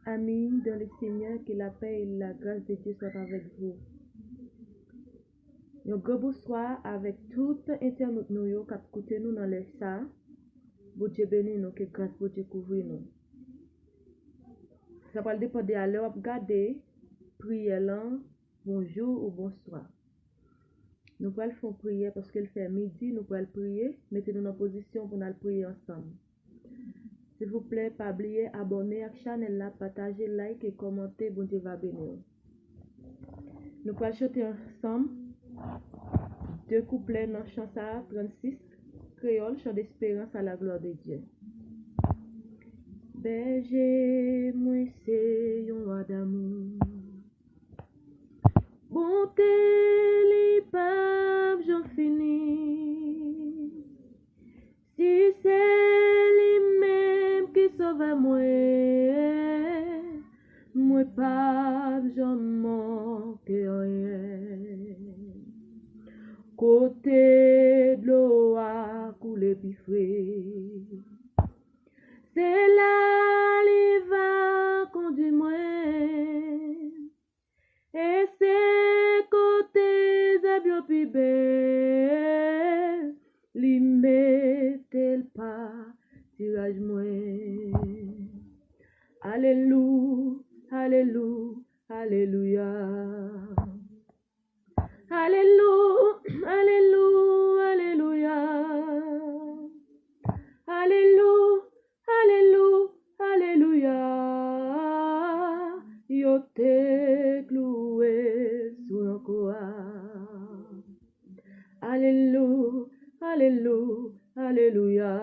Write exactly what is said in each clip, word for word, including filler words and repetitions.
Amis dans le Seigneur, que la paix et la grâce de Dieu soient avec vous. Yon gran bonswa avèk tout entènot nou yo k ap koute nou nan lè sa. Bondye beni nou, ke gras Bondye kouvri nou. Sa pral depann de a lè w ap gade priyè lan, bonjou ou bonswa. Nou pral fè yon priyè paske l fè midi, nou pral priye. Mete nou nan pozisyon pou n al priye ansanm. Silvouplè, pa bliye abòne ak chanèl la, pataje, like e kòmante. Bondye va beni w. Nou pral chante ansanm de kouplè nan chan sa a, trannsis, kreyòl, chant d'espérance à la gloire de Dieu. Bèje mwen se yon wa damou. Bonte li p ap janm fini. Si se li menm ki sove mwen, mwen p ap janm manke anyen. Kote dlo a koule pi fre, se la li va kondui mwen. E se kote zèb yo pi bèl, li mete l patiraj mwen. Alelou, alelou, alelouya. Alelou, alelou, alelouya. Alelou, alelou, alelouya. Yo te klouwe sou yon kwa. Alelou, alelou, alelouya.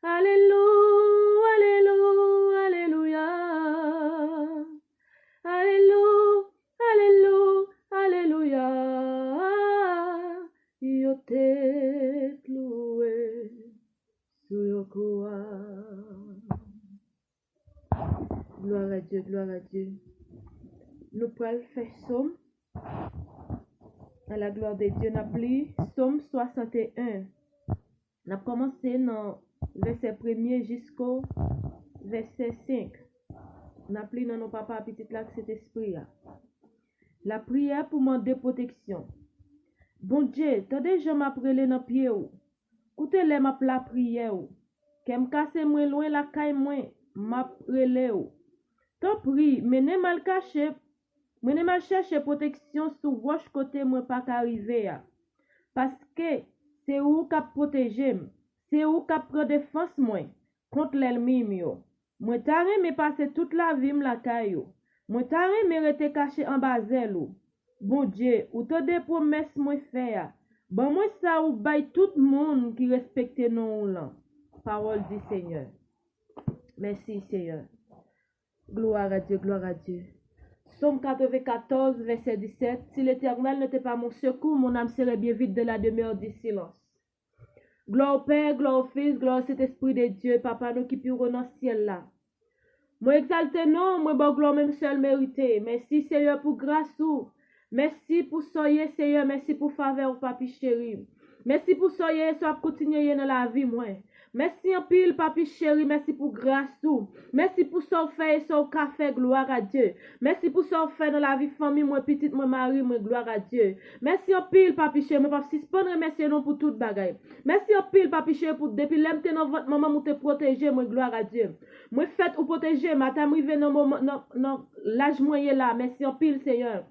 Alelou, alelouya, alelouya. Alelou, alelou, alelouya. Yo te klouwe sou yon kwa. Gloire à Dieu, gloire à Dieu. Nou pral fè sòm. À la gloire de Dieu, n ap li sòm swasannteyen. N ap kòmanse nan vèsè premye jisko vèsè senk. N ap li nan non Papa a, Pitit la ak Sentespri a. Lapriyè pou mande pwoteksyon. Bondye, tande jan m ap rele nan pye w. Koute lè m ap lapriyè w. Kè m kase mwen lwen lakay mwen, m ap rele w. Tanpri, mennen m al kache, mennen m al chèche pwoteksyon sou wòch kote mwen pa ka rive a. Paske se ou k ap pwoteje m, se ou k ap pran defans mwen kont lènmi m yo. Mwen ta renmen pase tout lavi m lakay ou. Mwen ta renmen rete kache anba zèl ou. Bondye, ou tande pwomès mwen fè a. Ban mwen sa ou bay tout moun ki respekte non ou lan. Parole du Seigneur. Mèsi, Seyè. Gloire à Dieu, gloire à Dieu. Sòm katrevenkatòz, vèsè disèt. Si l'Éternel n'était pas mon secours, mon âme serait bien vite dans la demeure du silence. Glwa o Pè, glwa o Fis, glwa o Sentespri de Dye, Papa nou ki pi wo nan syèl la. Mwen egzalte non w, mwen ba w glwa w menm sèl merite. Mèsi, Seyè, pou gras ou. Mèsi pou sa w ye, Seyè, mèsi pou favè w, Papi cheri. Mèsi pou sa w ye e sa w ap kontinye ye nan lavi mwen. Mèsi anpil, Papi cheri, mèsi pou gras ou. Mèsi pou sa w fè e sa w ka fè, gloire à Dieu. Mèsi pou sa w fè nan lavi fanmi mwen, pitit mwen, mari mwen, gloire à Dieu. Mèsi anpil, Papi cheri, mwen p ap sispann remèsye non w pou tout bagay. Mèsi anpil, Papi cheri, pou depi lè m te nan vant manman m, ou te pwoteje mwen, gloire à Dieu. Mwen fèt ou pwoteje m, ata m rive nan moman, nan, nan laj mwen ye la. Mèsi anpil, Seyè.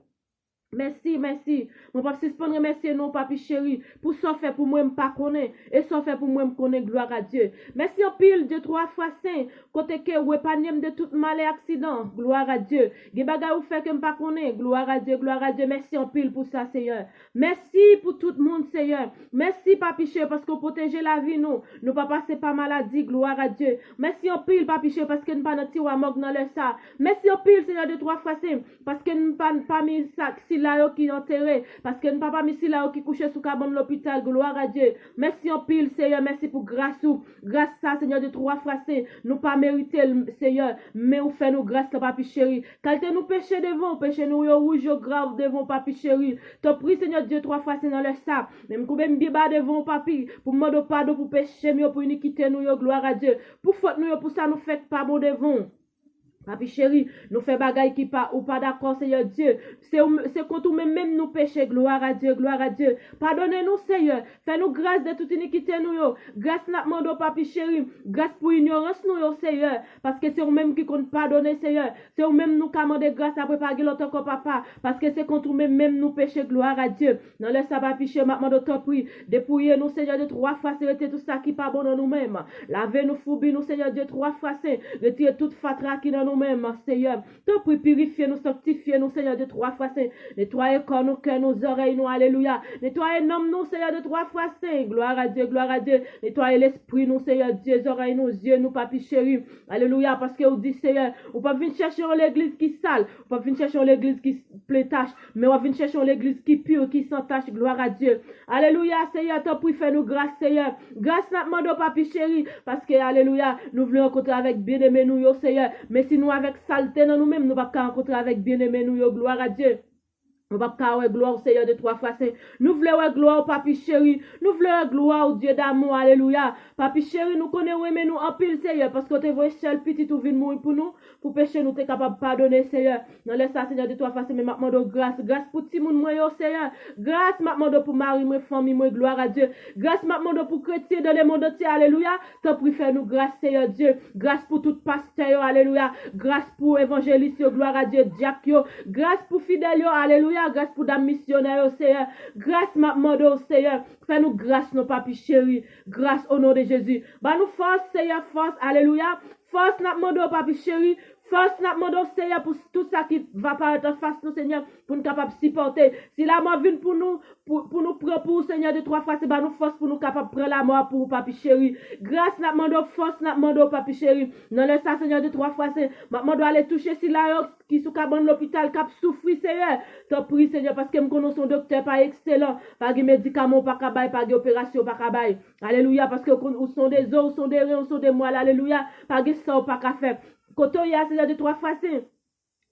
Mèsi, mèsi. Mwen p ap sispann remèsye non w, Papi cheri, pou sa w fè pou mwen, m pa konnen. E sa w fè pou mwen, m konnen, gloire à Dieu. Mèsi anpil, Dye twa fwa sen, kote ke ou epanye m de tout mal e aksidan, gloire à Dieu. Gen bagay ou fè ke m pa konnen, gloire à Dieu, gloire à Dieu. Mèsi anpil pou sa, Seyè. Mèsi pou tout moun, Seyè. Mèsi, Papi cheri, paske w pwoteje lavi nou. Nou pa pase pa maladi, gloire à Dieu. Mèsi anpil, Papi cheri, paske n pa nan tiwa mòg nan lè sa. Mèsi anpil, Seyè, Dye twa fwa sen, paske n pa pami sa, sila yo ki antere, paske n pa pami sila yo ki kouche sou kabann lopital, gloire à Dieu. Mèsi anpil, Seyè, mèsi pou gras ou. Gras sa, Seyè, Dye twa fwa sen, nou pa merite l, Seyè, men ou fè nou gras la, Papi cheri. Kalte nou peche devan w, peche nou yo wouj, yo grav devan w, Papi cheri. Tanpri, Seyè, Dye twa fwa sen nan lè sa. Men m koube m byen ba devan w, Papi, pou m mande w padon pou peche m yo, pou inikite nou yo, gloire à Dieu. Pou fòt nou yo, pou sa nou fè k pa bon devan w. Papi cheri, nou fè bagay ki pa ou pa dakò, Seyè Dye. Se, ou- se kont ou menm menm nou peche, glwa a Dye, glwa a Dye. Padone nou, Seyè. Fè nou gras de tout inikite nou yo. Gras n ap mande w, Papi cheri. Gras pou inyorans nou yo, Seyè. Paske se ou menm ki konn padone, Seyè. Se ou menm nou ka mande gras apre, pa gen lòt ankò, Papa. Paske se kont ou menm menm nou peche, glwa a Dye. Nan lè sa, Papi cheri, m ap mande w, tanpri, depouye nou, Seyè Dye, twa fwa sen, retire tout sa ki pa bon nan nou menm. Lave nou, foubi nou, Seyè Dye, twa fwa sen. Retire tout fatra ki nan nou menm, Seyè. Tanpri, pirifye nou, sanktifye nou, Seyè Dye, twa fwa sen. Netwaye kò nou, kè nou, zòrèy nou, alelouya. Netwaye nanm nou, Seyè Dye, twa fwa sen. Glwa a Dye, glwa a Dye. Netwaye lespri nou, Seyè Dye, zòrèy nou, zye nou, Papi cheri. Alelouya, paske ou di, Seyè, ou p ap vin chèche yon legliz ki sal, ou p ap vin chèche yon legliz ki plen tach, men w ap vin chèche yon legliz ki pi, ki san tach, glwa a Dye. Alelouya, Seyè, tanpri fè nou gras, Seyè. Gras n ap mande w, Papi cheri, paske, alelouya, nou vle rankontre avèk byeneme nou yo, Seyè. Men si nou avèk salte nan nou menm, nou p ap ka rankontre avèk byeneme nou yo, glwa a Dye. Nou p ap ka wè glwa w, Seyè Dye, twa fwa sen. Nou vle wè glwa w, Papi cheri. Nou vle wè glwa w, Dye damou, alelouya. Papi cheri, nou konnen w renmen nou anpil, Seyè, paske w te voye sèl pitit ou vin mouri pou nou, pou peche nou te kapab padone, Seyè. Nan lè sa, Seyè Dye, twa fwa sen, men m ap mande w gras. Gras pou timoun mwen yo, Seyè. Gras m ap mande w pou mari mwen, fanmi mwen, glwa a Dye. Gras m ap mande w pou kretyen dans le monde entier, alelouya. Tanpri fè nou gras, Seyè Dye. Gras pou tout pastè yo, alelouya. Gras pou evanjelis yo, glwa a Dye, dyak yo. Gras pou fidèl yo, alelouya. Gras pou dam misyonè yo, Seyè. Gras m ap mande w, Seyè. Fè nou gras, non, Papi cheri. Gras, o non de Jezi. Ban nou fòs, Seyè, fòs, alelouya. Fòs n ap mande w, Papi cheri. Fòs n ap mande w, Seyè, pou tout sa ki va parèt anfas nou, Senyè, pou n kapab sipòte. Si lamò vin pou nou, pou, pou nou pran pou ou, Senyè Dye, twa fwa sen, ban nou fòs pou nou kapab pran lamò a pou ou, Papi cheri. Gras n ap mande w, fòs n ap mande w, Papi cheri. Nan lè sa, Senyè Dye, twa fwa sen, m ap mande w ale touche sila yo ki sou kabann lopital, k ap soufri, Seyè. Tanpri, Senyè, paske m konnen w se yon doktè pa ekselan. Pa gen medikaman ou pa ka bay, pa gen operasyon ou pa ka bay. Alelouya, paske ou konn, ou sonde zo, ou sonde ren, ou sonde mwal, alelouya. Pa gen sa ou pa ka fè. Kote w ye a, Senyè Dye, twa fwa sen.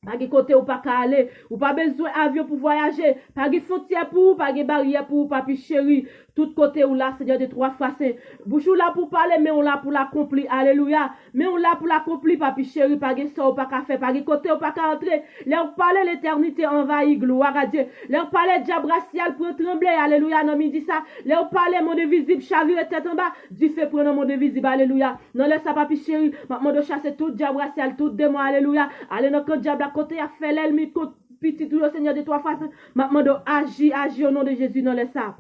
Pa gen kote ou pa ka ale. Ou pa bezwen avyon pou vwayaje. Pa gen fwontyè pou ou, pa gen baryè pou ou, Papi cheri. Tout kote ou la, Senyè Dye, twa fwa sen. Bouch ou la pou pale, men ou la pou l akonpli. Alelouya. Men ou la pou l akonpli, Papi cheri. Pa gen sa ou pa ka fè. Pa gen kote ou pa ka antre. Lè ou pale, letènite anvayi. Glwa a Dye. Lè ou pale, dyab rasyal pran tranble. Alelouya, nan midi sa. Lè ou pale, mond envizib chavire tèt anba. Dife pran nan mond envizib. Alelouya. Nan lè sa, Papi cheri, m ap mande w chase tout dyab rasyal, tout demon, alelouya. Ale nan kan dyab la, kote y ap fè lènmi kont pitit ou yo, Senyè Dye, twa fwa sen. M ap mande w aji, aji, o non de Jezi, nan lè sa.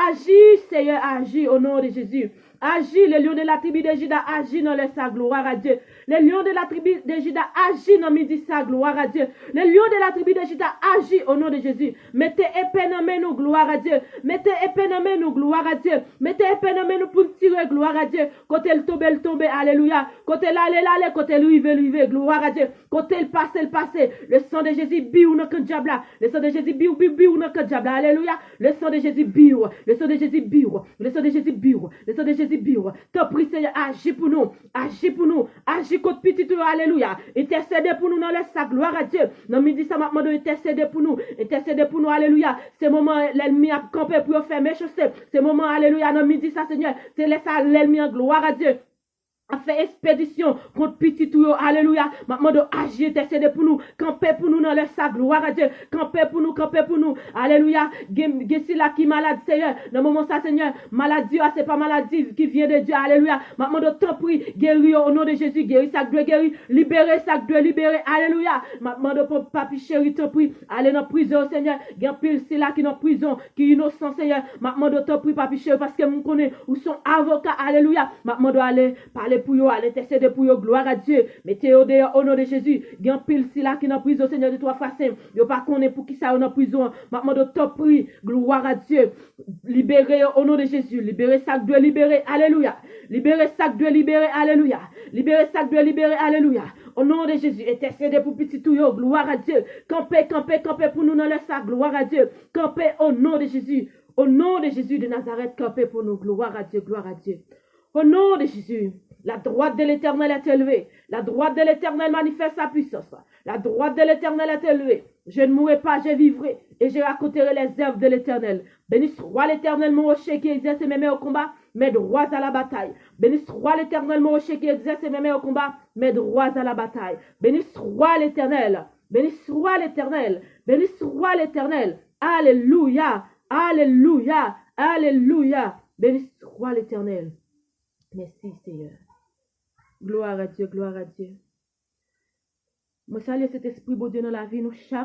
Aji, Seyè, aji, o non de Jezi. Aji, le lion de la tribu de Juda, aji nan lè sa, glwa a Dye. Le lion de la tribu de Juda, aji nan midi sa, glwa a Dye. Le lion de la tribu de Juda, aji, o non de Jezi. Mete epe nan men nou, glwa a Dye. Mete epe nan men nou, glwa a Dye. Mete epe nan men nou pou n tire, glwa a Dye. Kote l tonbe, l tonbe, alelouya. Kote l ale, l ale. Kote l rive, l rive, glwa a Dye. Kote l pase, l pase. Le sang de Jésus, biw nan kan dyab la. Le sang de Jésus, biw, biw, biw nan kan dyab la, alelouya. Le sang de Jésus, biw. Le sang de Jésus, biw. Le sang de Jésus, biw. Le sang de Jésus, biw. Tanpri, Senyè, aji pou nou. Aji pou nou. Aji kont pitit ou yo, alelouya. Entèsede pou nou nan lè sa, glwa a Dye. Nan midi sa, m ap mande w entèsede pou nou. Entèsede pou nou, alelouya. Se moman lènmi ap kanpe pou yo fè mechanste. Se moman, alelouya, nan midi sa, Senyè. Se lè sa, lènmi an, glwa a Dye, ap fè espedisyon kont pitit ou yo, alelouya. M ap mande w aji, entèsede pou nou. Kanpe pou nou nan lè sa, glwa a Dye. Kanpe pou nou, kanpe pou nou. Alelouya. Gen, gen sila ki malad, Senyè. Nan moman sa, Senyè, maladi yo a, se pa maladi ki vyen de Dye. Alelouya. M ap mande w, tanpri, geri yo, o non de Jezi. Geri sa k dwe geri. Libere sa k dwe libere. Alelouya. M ap mande w, Papi cheri, tanpri, ale nan prizon yo, Senyè. Gen anpil sila ki nan prizon, ki inosan, Senyè. M ap mande w, tanpri, Papi cheri, paske m konnen ou se yon avoka. Alelouya. M ap mande w, ale pale pou yo, ale entèsede pou yo. Glwa a Dye. Mete yo deyò, o non de Jezi. Gen anpil sila ki nan prizon, Senyè, de twa fwa sen. Yo pa konnen poukisa yo nan prizon an. M ap mande w, tanpri, glwa a Dye. Libere yo, o non de Jezi. Libere sa k dwe libere. Alelouya. Libere sa k dwe libere. Alelouya. Libere sa k dwe libere. Alelouya. O non de Jezi, entèsede pou pitit ou yo. Glwa a Dye. Kanpe, kanpe, kanpe pou nou nan lè sa. Glwa a Dye. Kanpe, o non de Jezi. O non de Jezi de Nazarèt, kanpe pou nou. Glwa a Dye, glwa a Dye. Au nom de Jésus, la droite de l'Éternel est élevée. La droite de l'Éternel manifeste sa puissance. La droite de l'Éternel est élevée. Je ne mourrai pas, je vivrai, et je raconterai les œuvres de l'Éternel. Béni soit l'Éternel, mon rocher qui exerce mes mains au combat. Mes droits à la bataille. Béni soit l'Éternel, mon rocher qui exerce mes mains au combat. Mes droits à la bataille. Béni soit l'Éternel. Béni soit l'Éternel. Béni soit l'Éternel. Alléluia. Alléluia. Alléluia. Béni soit l'Éternel. Mèsi, Seyè. Gloire à Dieu, gloire à Dieu. Mwen salye Sentespri Bondye nan lavi nou chak.